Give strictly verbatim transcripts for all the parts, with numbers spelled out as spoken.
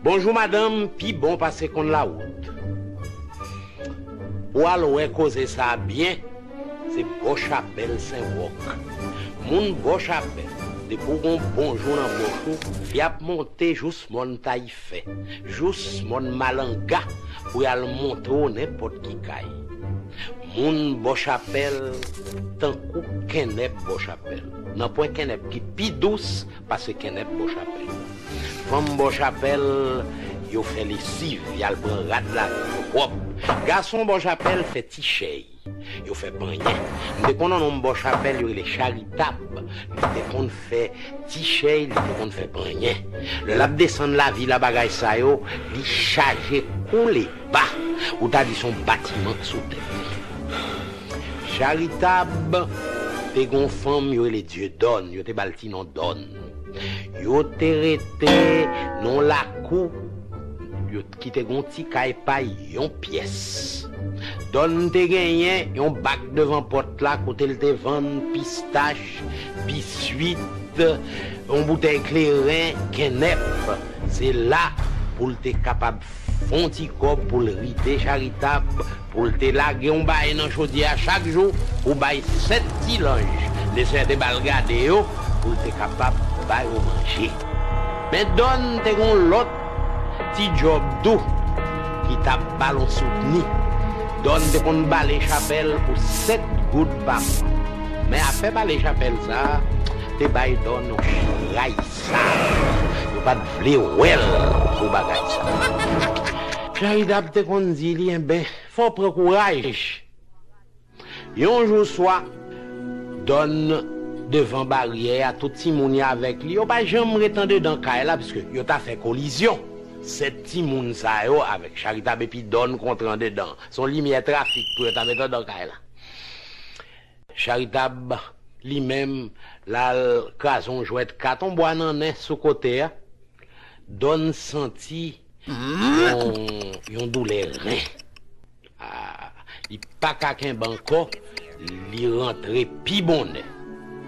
Bonjou madanm pi bon pase konn lawout. Pou w al wè koze sa a byen, se Bòchapèl Sen Wòk. Moun Bòchapèl, depi w gon bonjou nan bouch ou, li ap monte jous mòn Tayifè, jous mòn Malanga, pou y al montre w nenpòt ki kay. Moun Bòchapèl tankou kennèp Bòchapèl. Nanpwen kennèp ki pi dous pase kennèp Bòchapèl. Fanm Bòchapèl, yo fè lesiv, y al pran rad lavi yo pwòp. Gason Bòchapèl fè ti chèy, yo fè panyen. M te konn yon nonm Bòchapèl, yo rele Charitab. Li te konn fè ti chèy, li te konn fè panyen. Lè l ap desann lavi la, bagay sa yo, li chaje koule ba. Ou ta di se yon batiman k sou tèt li. Charitab te gon fanm yo rele Dieudonne, yo te ba l ti non Dòn. Yo te rete nan yon lakou yo, ki te gon ti kay pa yon pyès. Dòn te genyen yon bak devan pòt la kote l te vann pistach, biswit, yon boutèy kleren, kennèp. Se la pou l te kapab fè yon ti kòb pou l ride Charitab, pou l te lage yon bay nan chodyè a chak jou pou bay sèt ti lanj. Lesè te ba l gade yo pou l te kapab ba yo manje. Men Dòn te gon lòt ti djòb tou ki t ap ba l yon soutni. Dòn te konn bale chapèl pou sèt goud pa mwa. Men afè bale chapèl sa a te bay Dòn yon chay sa. Yo pa t vle wè l pou bagay sa. Charitab te konn di li, enben, fò w pran kouraj. Yon jou swa, Dòn devan baryè a, tout timoun yo avèk li, yo pa janm ret andedan kay la, piske yo ta fè kolizyon. Sèt timoun sa yo avèk Charitab epi Dòn kontre andedan. Se yon limyè trafik pou yo ta met andan kay la. Charitab, li menm, l al kraze yon jwèt kat, yon bwa nan nen sou kote a. Dòn santi yon, yon doulè ren. Ah, li pa ka kenbe ankò, li rantre pi bonè.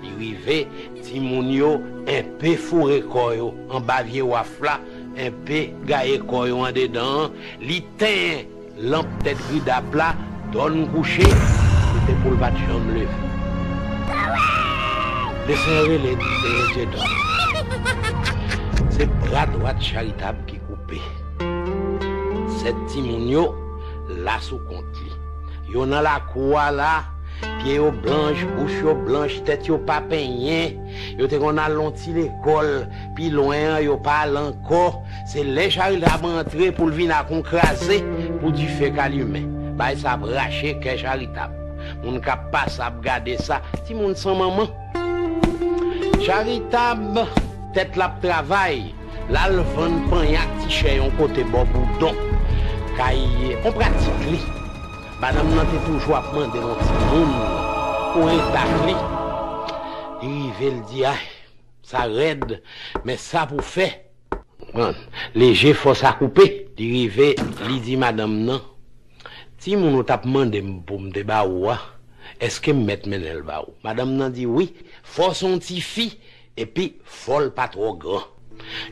Li rive, timoun yo enpe foure kò yo anba vye waf la, enpe gaye kò yo andedan an, li tenyen lanp tèt gridap la, Dòn kouche, se te pou l pa t janm leve. Lesè rele, eh, Dieudonne. Se bra dwat Charitab ki koupe. Sèt timoun yo la sou kont li. Yo nan lakou a la, pye yo blanch, bouch yo blanch, tèt yo pa penyen. Yo te konn al yon ti lekòl pi lwen an, yo pa al ankò. Se lè Charitab antre pou l vin ak yon kraze pou dife ka limen. Bagay sa ap rache kè Charitab. Moun k ap pase ap gade sa, timoun san manman. Charitab, tèt l ap travay, l al vann panyen ak ti chè yon kote bò Boudon, kay yon pratik li. Madanm nan te toujou ap mande l yon timoun pou retak li. Li rive, l di, ay, sa rèd, men sa pou fè. Konprann? Leje fòs a koupe. Li rive, li di madanm nan, timoun ou t ap mande m pou m te ba ou a, èske m mèt mennen l ba ou? Madanm nan di, wi, fò se yon tifi, epi fò l pa twò gran.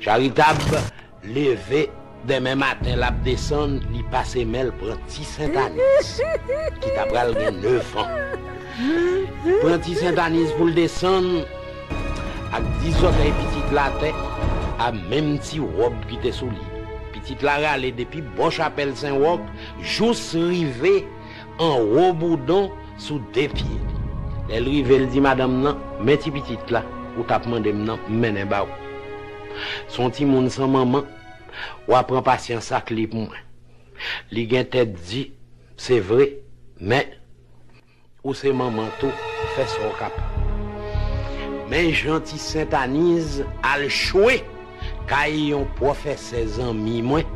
Charitab leve demen maten, l ap desann, li pase men l pran ti Sentaniz, ki ta pral gen nèf an. Li pran ti Sentaniz pou l desann ak dis zòtèy pitit la atè, a menm ti wòb ki te sou li. Pitit la rale depi bò chapèl Sen Wòk jous rive anwo Boudon sou de pye li. Lè l rive, l di madanm nan, men ti pitit la ou t ap mande m nan, m mennen ba ou. Se yon timoun san manman, w a pran pasyans ak li pou mwen. Li gen tèt di, se vre, men ou se manman tou, fè sa w kapab. Men jan ti Sentaniz al chwe kay yon pwofesè zanmi mwen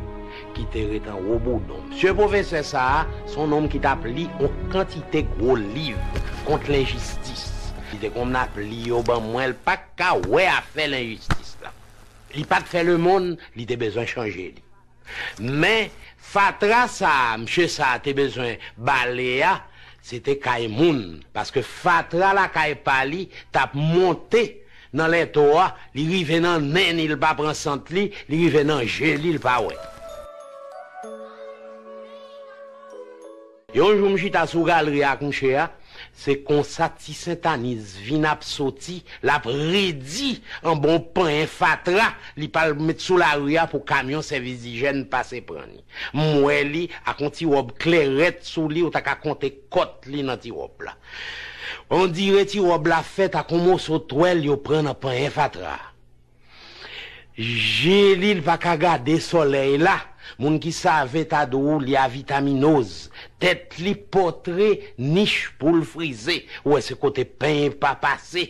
ki te ret anwo Boudon. Msye pwofesè sa a, se yon nonm ki t ap li yon kantite gwo liv kont lenjistis. Li te konn ap li yo ban mwen, l pa t ka wè afè lenjistis la. Li pa t fè lemonn, li te bezwen chanje li. Men fatra sa a, msye sa a te bezwen bale a, se te kay moun, paske fatra lakay pa li t ap monte Nan lento a, li rive nan nen ni, l pa pran sant li, li rive nan je li, l pa wè. Yon jou m chita sou galri ak mouche a, se konsa ti Sentaniz vin ap soti, l ap redi anba yon panyen fatra, li pral met sou lari a pou kamyon sèvis dijèn pase pran li. M wè li ak yon ti wòb klèrèt sou li, ou ta ka konte kòt li nan ti wòb la. Ondire ti wòb la fèt ak yon moso twèl yo pran nan panyen fatra a. Je li, l pa ka gade solèy la. Moun ki save ta di w li avitaminoz. Tèt li pòtre nich poul frize. Ou wè se kote penyen pa pase.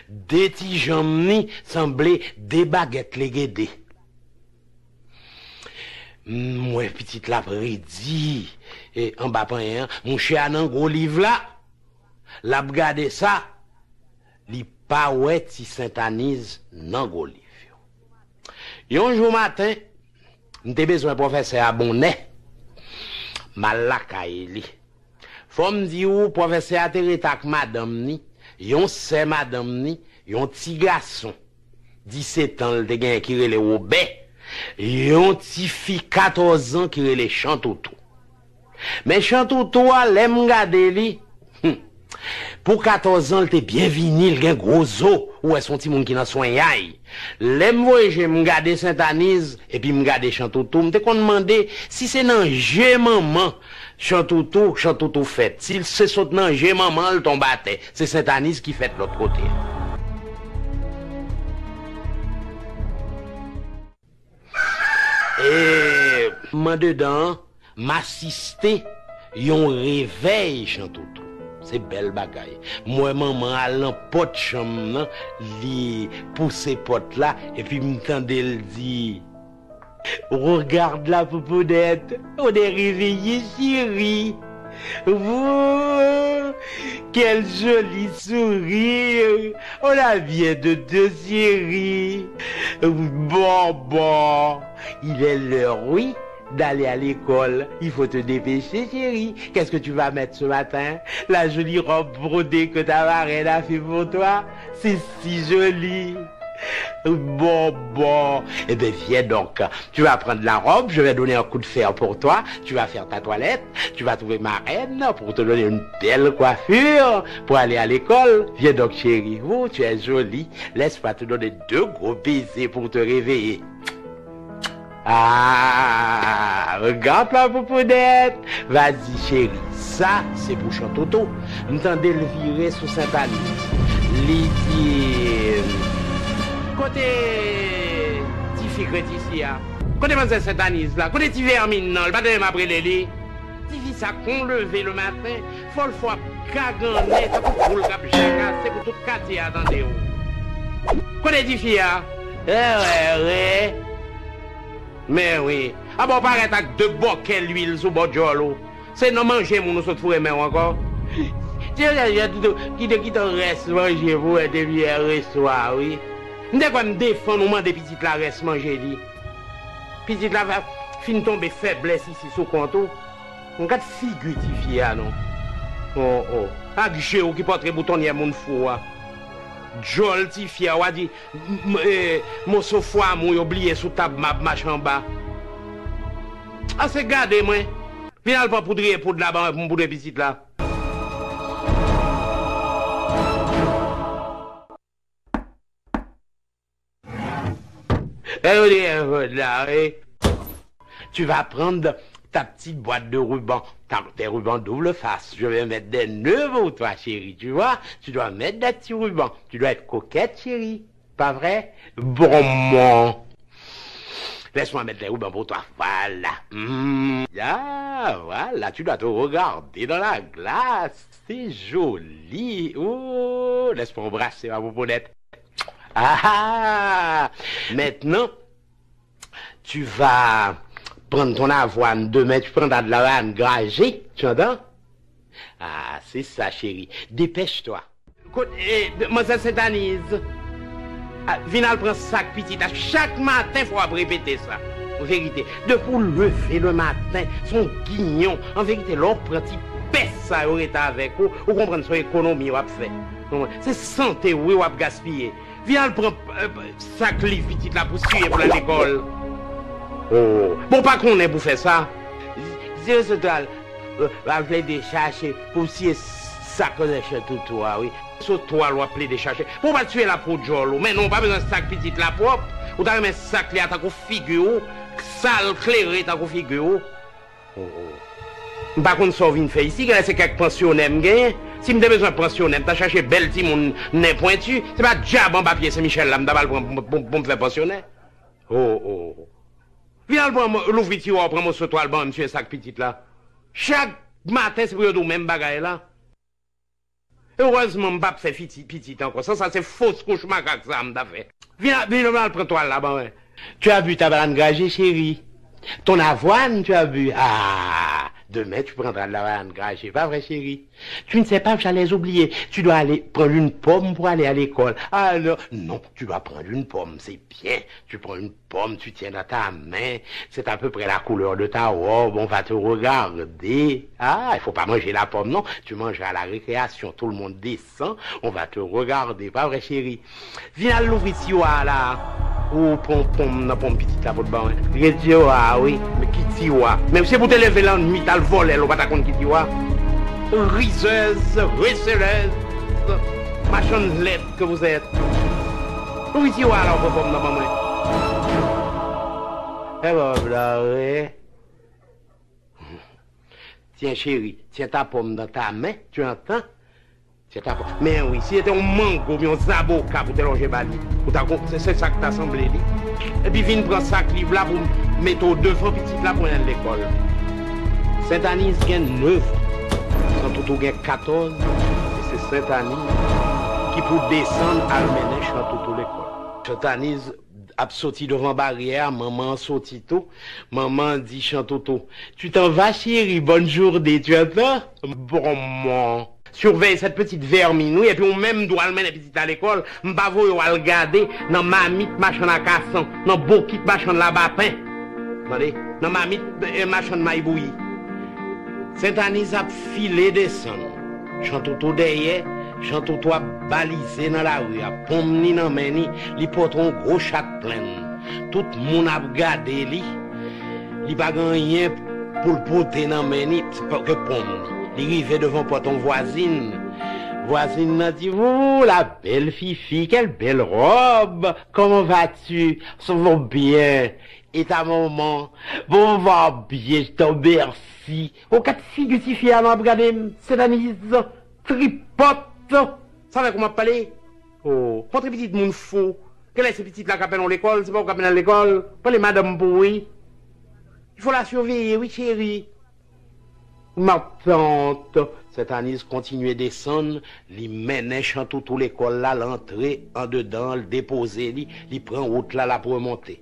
De ti janm ni sanble de bagèt legede. M wè pitit la ap redi, e, anba panyen an. Mouche a nan gwo liv la. L ap gade sa, li pa wè ti Sentaniz nan gwo liv yo. Yon jou maten, m te bezwen pwofesè a bonè. M al lakay li. Fò m di w, pwofesè a te rete ak madanm ni, yon sè madanm ni, yon ti gason disetan l te genyen ki rele Wobè, yon ti fi katòz an ki rele Chantoutou. Men Chantoutou a, lè m gade li, hmm, pou katòz an, l te byen vini, l gen gwo zo, ou wè se yon timoun ki nan swenyay. Lè m voye je m gade Sentaniz, epi m gade Chantoutou, m te konn mande si se nan je manman Chantoutou, Chantoutou fèt. Si l se sot nan je manman l tonbe atè, se Sentaniz ki fèt lòt kote a. E m andedan an, m asiste yon revèy Chantoutou. Se bèl bagay. M wè manman al nan pòt chanm nan, li pouse pòt la, epi m tande l di, Regarde la pouponnette, on est réveillé, chérie. Wouh, quel joli sourire. On a bien de deux, chérie. Bon, bon, il est l'heure, oui, d'aller à l'école. Il faut te dépêcher, chérie. Qu'est-ce que tu vas mettre ce matin? La jolie robe brodée que ta marraine a fait pour toi, c'est si joli. Bon, bon. Eh bien, viens donc. Tu vas prendre la robe, je vais donner un coup de fer pour toi. Tu vas faire ta toilette. Tu vas trouver ma reine pour te donner une belle coiffure pour aller à l'école. Viens donc, chérie. Oh, tu es jolie. Laisse-moi te donner deux gros baisers pour te réveiller. Ah, regarde la pouponnette. Vas-y, chérie. Sa, se pou Chantoutou. M tande l vire sou Sentaniz. Li di, Kote tifi kreti isi a? Kote manzè Sentaniz la? Kote ti vèmin nan? L pa tande m ap rele li? Tifi sa kon leve le maten, fò l fò ap kagannen tankou poul k ap jakase pou tout katye a tande w. Kote tifi a? Ewè, wi. Men wi. Aba w parèt ak de bòkè lwil sou bò djòl ou. Se nan manje moun ou sot foure men w ankò. Ti yo kite, kite, kite rès manje pou wè depi yè swa, wi. M te kwè m defann ou mande pitit la rès manje li. Pitit la va fin tonbe fèblès isi sou kont ou. Gad figi tifi a non. Oh, oh. Ak je w ki pòtre boutonyè moun fou a. Djòl tifi a, w a di, m, m, eh, moso fwa mou yo bliye sou tab m ap mache anba. Ase gade mwen. Vin al pran poudriye poud la ban mwen pou m poudre pitit la. Gade ou te fè fòt la, wi. Tu vas prendre ta petite boîte de ruban, ta, tes rubans double face. Je vais mettre des nœuds pour toi, chérie. Tu vois, tu dois mettre des petits rubans. Tu dois être coquette, chérie. Pas vrai? Bon, mon. Laisse-moi mettre les rubans pour toi. Voilà. Hmm. Ah, voilà, tu dois te regarder dans la glace. C'est joli. Oh, laisse-moi embrasser ma pouponnette. Ah, ah. Maintenant, tu vas prendre ton avoine. Demain, tu prendras de l'avoine grangée. Tu entends? Ah, c'est ça, chérie. Dépêche-toi. Kot, eh, manzè Sentaniz? Ah, vin al pran sak pitit la. Chak maten, fò w ap repete sa. An verite, depi w leve le maten, se yon ginyon. An verite, lè w pran ti pès sa yo rete avèk ou, ou konprann se yon ekonomi w ap fè. Se sante w wi w ap gaspiye. Vin al pran, eh, sak liv pitit la pou siye pou l al lekòl. Oh, bon, w pa konnen pou fè sa. Zye sotwal, eh, w ap plede chache pou siye sak nan Chantoutou a, wi. Sotwal w ap plede chache. Pou w pa siye lapo djòl ou. Men non, w pa bezwen sak pitit la pwòp. Ou ta renmen sak li a tankou figi w, sal, klere tankou figi w. Oh, oh. M pa konn sa w vin fè isi, genlè se kèk pansyonè m genyen. Si m te bezwen pansyonè, m ta chache bèl timoun nen pwenti. Se pa dyab anba pye Sen Michèl la m ta pral pran pou, pou, pou m fè pansyonè. Oh, oh. Vin al pran mo-, louvri tiwa w, pran moso twal ban m, siye sak pitit la. Chak maten, se pou yo di w menm bagay la. Erèzman, m p ap fè fiti-, pitit ankò. San sa, se fos kouch makak sa a m ta fè. Vin a-, vin al pran twal la ban mwen. Tu as bu ta banane grangée, chérie? Ton avoine, tu as bu? Ah, demain tu prendras de la banane grangée, pas vrai, chérie? Tu ne sais pas, j'allais oublier. Tu dois aller prendre une pomme pour aller à l'école. Ah non, non, tu dois prendre une pomme, c'est bien. Tu prends une pomme, tu tiens dans ta main, c'est à peu près la couleur de ta robe, on va te regarder. Ah, il faut pas manger la pomme, non. Tu mangeras à la récréation, tout le monde descend, on va te regarder. Pas vrai, chérie? Vin al louvri tiwa a la. Ou pran ponm nan ponm pitit la pou l ban mwen. Gen tiwa, wi. Men ki tiwa? Men se pou te leve lannwit al vòlè l, ou pa ta konn ki tiwa? Rizèz, reselèz, machann lèt. Que vous êtes. Wi, tiwa la, ou pran pòm nan ban mwen. E pòm nan, wi. Tiens, chérie, tiens ta pomme dans ta main, tu entends? Tiens ta pomme. Men wi, si se te yon mango, yon zaboka pou te lonje ba li, ou ta kon-, se, se sa k ta sanble li. Epi vin pran sak liv la pou mete w devan pitit la pou l al lekòl. Sentaniz gen nèf an. Chantoutou gen katòz, e se Sentaniz ki pou desann al mennen Chantoutou lekòl. Sentaniz ap soti devan baryè a, manman an soti tou. Manman an di Chantoutou, "Tu t'en vas, chérie, bonne journée, tu entends?" Bon, mon. Surveille cette petite vermine, wi, epi ou menm dwe al mennen pitit la lekòl, m pa voye w al gade nan mamit machann akasan, nan bokit machann labapen. Tande? Nan mamit, eh, machann may bouyi. Sentaniz ap file desann. Chantoutou dèyè, Chantoutou ap balize nan lari a. Ponm ni nan men ni, li pote yon gwo chak plenn. Tout moun ap gade li. Li pa gen anyen pou l pote nan men ni ke ponm ni. Li rive devan pòt yon vwazin. Vwazin nan di, "Vous, la belle Fifi, quelle belle robe! Comment vas-tu? Ça va bien? Et ta maman? Bon, va bien, je te remercie." O kat figi tifi a nan ap gade m, Sentaniz, tripòt. Sa fè kòman ap pale? O, montre pitit moun fou. Genlè se pitit la k ap mennen w lekòl, se pa ou k ap mennen l lekòl. Pale madanm pou ou, wi. Il faut la surveiller, wi, cheri. Matant. Sentaniz kontinye desann, li mennen Chantoutou lekòl la, l antre andedan, l depoze li, li pran wout la, l ap remonte.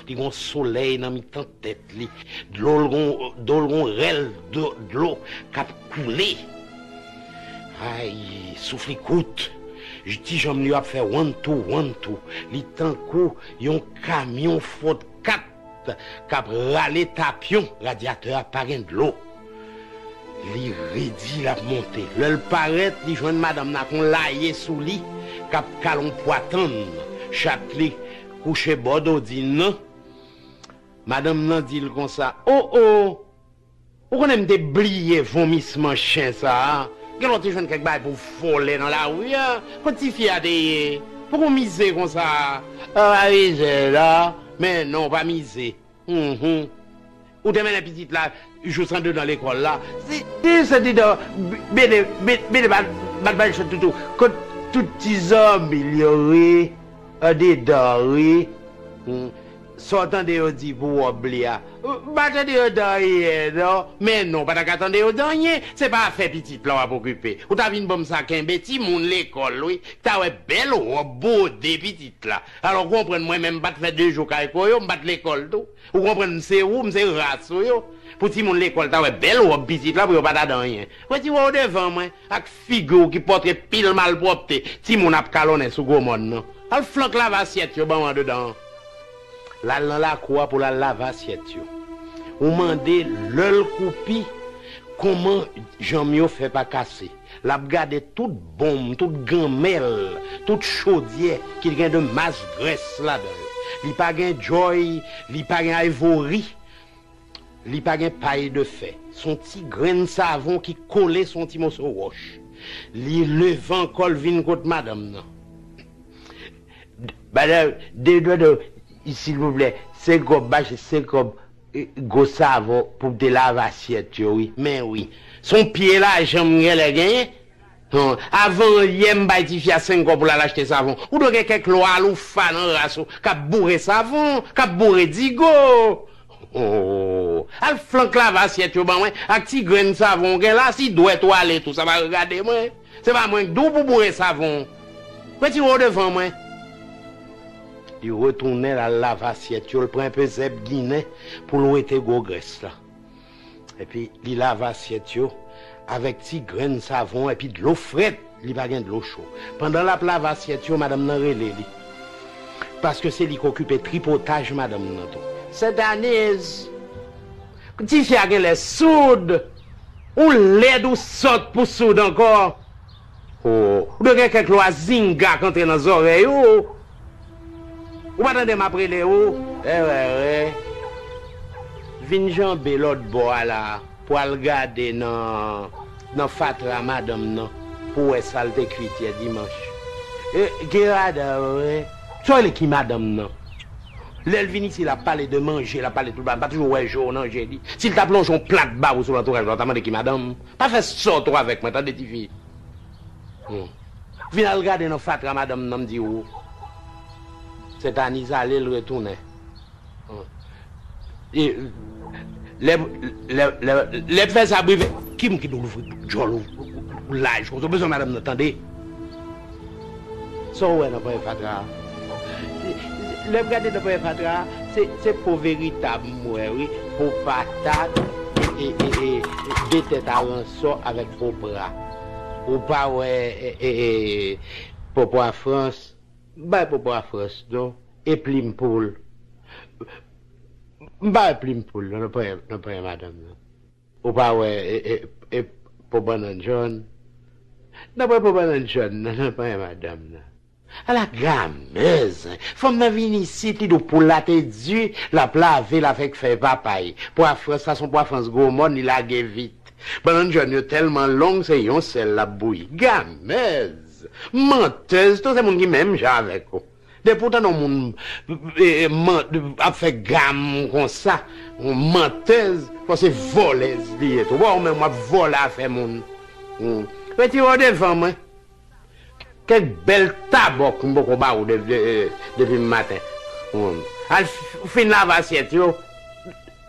Li gon solèy nan mitan tèt li. Dlo l gon, do l gon rèl do-, dlo k ap koule. Ay, souf li kout. Ti janm li yo ap fè one two, one two. Li tankou yon kamyon fòt kat k ap rale tapyon, radyatè a pa gen dlo. Li redi, l ap monte. Lè l parèt, li jwenn madanm nan ak yon laye sou li, k ap kale yon pwa tann. Chat li kouche bò dodin nan. Madanm nan di l konsa, "O, o! Ou konnen m te bliye vomisman chen sa a? Gen lè w te jwenn kèk bagay pou w vòlè nan lari a? Kot tifi a te ye? Poukò w mize konsa a?" "A, pa mize, non. Men non, pa mize." Hm. Ou te mennen pitit la jous andedan lekòl la. Si, si se dedan, mete, mete, mete bat, bat bay Chantoutou. Kot tout ti zanmi l yo, wi. Andedan, wi. Hm. Sa w tande yo di pou wòb li a? M pa tande yo di anyen, non. Men non, w pa ta ka tande yo di anyen. Se pa afè pitit la w ap okipe. Ou ta vin ban m sa kenbe, timoun lekòl, wi. Ta wè bèl wòb bwode pitit la. Alò, ou konprann mwen menm m pa t fè de jou kay koyo, m pa t lekòl tou. Ou konprann m se ou, m se ras ou yo. Pou timoun lekòl ta wè bèl wòb pitit la pou yo pa ta di anyen. Retire w devan mwen, ak figi w ki pòtre pil malpwòpte, timoun ap kalonnen sou gwo mòn nan. Al flank lave asyèt yo ban m andedan an. L al nan lakou a pou l al lave asyèt yo. Ou mande lè l koupi, Kòman janm yo fè pa kase? L ap gade tout bonm, tout ganmèl, tout chodyè ki gen de mas grès ladan yo. Li pa gen djòy, li pa gen ayvori, li pa gen pay de fè. Se yon ti grenn savon ki kole sou yon ti moso wòch. Li leve ankò, l vin kot madanm nan. Madanm, de, de, de, silvouplè, senk kòb, mache senk kòb, eh, gwo savon pou m te lave asyèt yo, wi. Men wi. Se yon pye lajan m genlè genyen. Hon, avan yè, m bay tifi a senk kòb pou l al achte savon. Ou dwe gen kèk lwa loufa nan ras ou k ap boure savon, k ap boure digo. Oh, al flank lave asyèt yo ban mwen ak ti grenn savon w gen la, si dwèt ou ale tou, sa pa regade mwen. Se pa mwen k di w pou boure savon. Retire w devan mwen. Li retounen, l al lave asyèt yo, l pran enpe zèb ginen pou l wete gwo grès la. Epi li lave asyèt yo avèk ti grenn savon epi dlo frèt, li pa gen dlo cho. Pandan l ap lave asyèt yo, madanm nan rele li. Paske se li k okipe tripotaj madanm nan tou. Sentaniz, tifi a genlè soud. Ou lèd, ou sòt pou soud ankò. Oh, ou dwe gen kèk lwa zinga k antre nan zòrèy ou. Ou pa tande m ap rele ou? Ewe, ewe. Vin janbe lòt bò a la pou al gade nan, nan fatra madanm nan pou wè sa l te kwit yè dimanch. E, Gerada, wi. Sa w rele ki madanm nan? Lè l vin isi, l ap pale de manje, l ap pale tout bagay. M pa toujou wè je w nan je li. Si l t ap lonje yon plat ba ou sou lantouray la, w ta mande ki madanm. Pa fè sòt ou avèk mwen, tande, tifi. Hmm. Vin al gade nan fatra madanm nan, m di w. Sentaniz ale, l retounen. Hmm. E, lè, lè, lè, lè m fè sa, brive. Ki moun ki dwe louvri djòl ou, ou, ou laj konsa? Ou bezwen madanm nan, tande. Sa w wè nan panyè fatra a? Lè m gade nan panyè fatra a, se, se po veritab m wè, wi. Po patat, e, e, e, e, de tèt aransò avèk po pra. Ou pa wè, e, e, e, po pwa frans? M pa wè po pwa frans, non. E plim poul? M pa wè plim poul, non, nan panyè, nan panyè madanm nan. Ou pa wè, e, e, e, po bannann jòn? Nan panyè po bannann jòn nan, nan panyè madanm nan. Ala gamèz! Fanm nan vin isit, li di w poul la te di, l ap lave l avèk fèy papay. Pwa frans la, se yon pwa frans gwo mòn, li lage vit. Bannann jòn yo tèlman long, se yon sèl l ap bouyi. Gamèz! Mantèz tou, se moun ki menm jan avèk ou. Depi w tande yon moun, e, e, man-, ap fè gam konsa, yon mantèz, fò se vòlèz li ye tou. Bon, ou menm w ap vòlè afè moun. Hmm. Retire w devan mwen. Kèk bèl tabòk m poko ba ou de, de, e, depi maten. Hmm. Al f-, fin lave asyèt yo.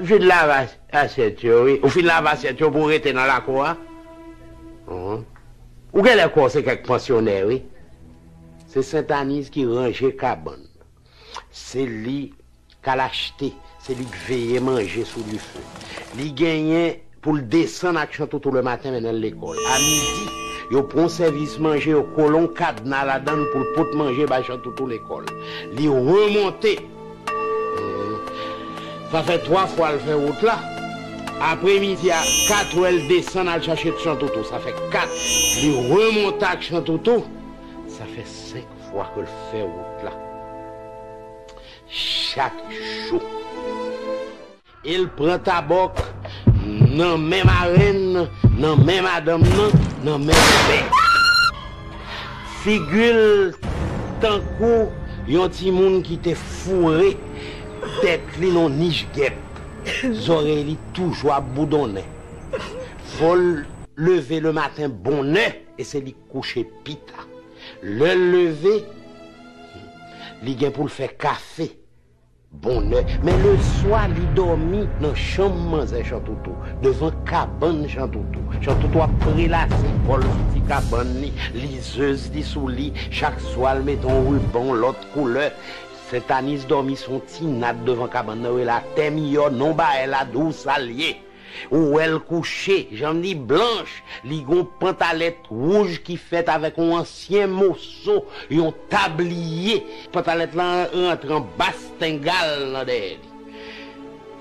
Vin lave as-, asyèt yo, wi. Ou fin lave asyèt yo pou w rete nan lakou a? Hum. Ou genlè kwè w se kèk pansyonè, wi. Se Sentaniz ki ranje kabann. Se li k al achte. Se li k veye manje sou dife. Li genyen pou l desann ak Chantoutou lematen, mennen l lekòl. A midi, yo pran yon sèvis manje, yo kole yon kadna ladan l pou l pot manje bay Chantoutou lekòl. Li remonte. Sa fè twa fwa l fè wout la. Apremidi a, kat è, l desann al chache Chantoutou. Sa fè kat. Li remonte ak Chantoutou. Sa fè senk fwa ke l fè wout la. Chak jou. E l pran tabòk nan men marenn, nan men madanm nan, nan men bèbè. Figi l tankou yon timoun ki te foure tèt li nan nich gèp. Zòrèy li toujou ap boudonnen. Fò l leve lematen bonnè e se li k kouche pita. Lè l leve, li gen pou l fè kafe. Bonnè. Men leswa, li dòmi nan chanm manzè Chantoutou, devan kabann Chantoutou. Chantoutou ap prelase kò l sou ti kabann li, lizez li sou li. Chak swa, l mete yon riban yon lòt koulè. Sentaniz dòmi sou yon ti nat devan kabann nan, rele atè miyò, non ba èl la, di w sa l ye. Ou wè l kouche, janm li blanch, li gon pantalèt wouj ki fèt avèk yon ansyen moso, yon tabliye. Pantalèt lan rantre anba stengal nan dèyè li.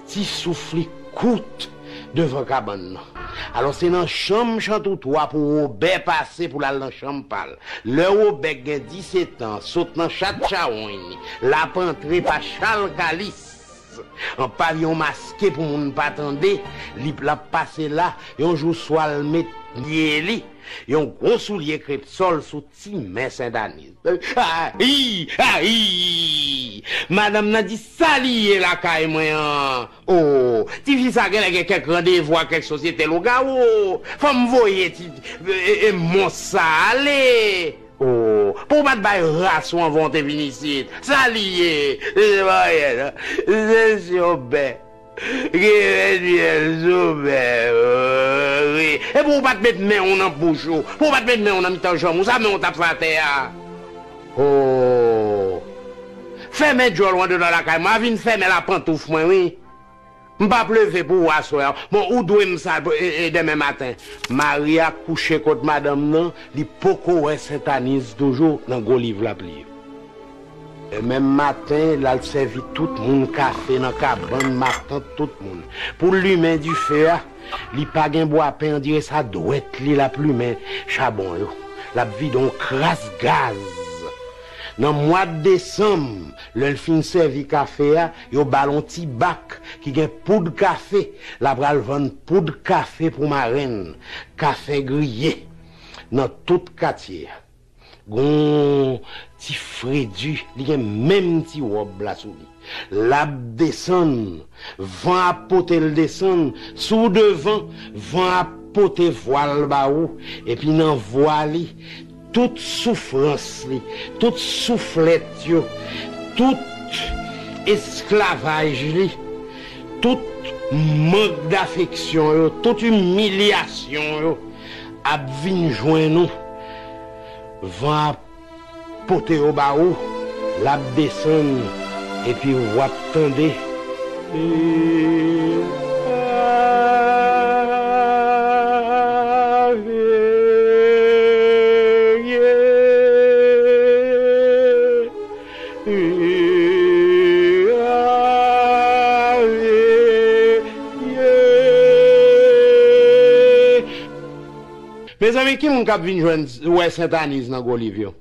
Ti souf li kout devan kabann nan. Alò, se nan chanm Chantoutwa pou Wobè pase pou l al nan chanm pa l. Lè Wobè k gen disetan, sot nan chat chawony, l ap antre pa Chal Kalis. An paviyon maske pou moun pa tande, li, l ap pase la, yon jou swa l met pye li, yon gwo soulye krepsòl sou ti men Sentaniz. Ayi! Ayi! Madanm nan di, "Sa li ye lakay mwen an?" O, tifi sa genlè gen kèk randevou ak kèk sosyete lougawo. Fò m voye ti, e, e, mons sa ale. O, pou w pa t bay ras ou anvan w te vin isit. Sa li ye? E, se pa anyen, non. Se sou bè. Ki vin fè l sou bè. Wi. E pou w pa t met men w nan bouch ou. Pou w pa t met men w nan mitan janm ou. Sa men w t ap fè atè a? O. Fèmen djòl ou anndan lakay mwen. A vin fèmen lapantouf mwen, wi. M p ap leve pou ou aswè a. Bon, ou dwe m sa, e, e, demen maten. Maria kouche kot madanm nan, li poko wè Sentaniz toujou nan gwo liv l ap li yo. E menm maten, l al sèvi tout moun kafe nan kabann matant tout moun. Pou l limen dife a, li pa gen bwapen, on dirè sa dwèt li l ap limen chabon yo. L ap vide on kras gaz. Nan mwa desanm, lè l fin sèvi kafe a, yo ba l on ti bak ki gen poud kafe. L apral vann poud kafe pou marenn, kafe griye nan tout katye a. Gon ti fredi, li gen menm ti wòb la sou li. L ap desann, van ap pote l desann, sou devan, van ap pote vwal ba ou, epi nan vwa li, tout soufrans li, tout souflèt yo, tout esklavaj li, tout mank dafeksyon yo, tout imilyasyon yo ap vin jwenn ou. Van ap pote yo ba ou, l ap desann, epi w ap tande. Mezanmi, ki moun k ap vin jwenn wè Sentaniz nan gwo liv yo?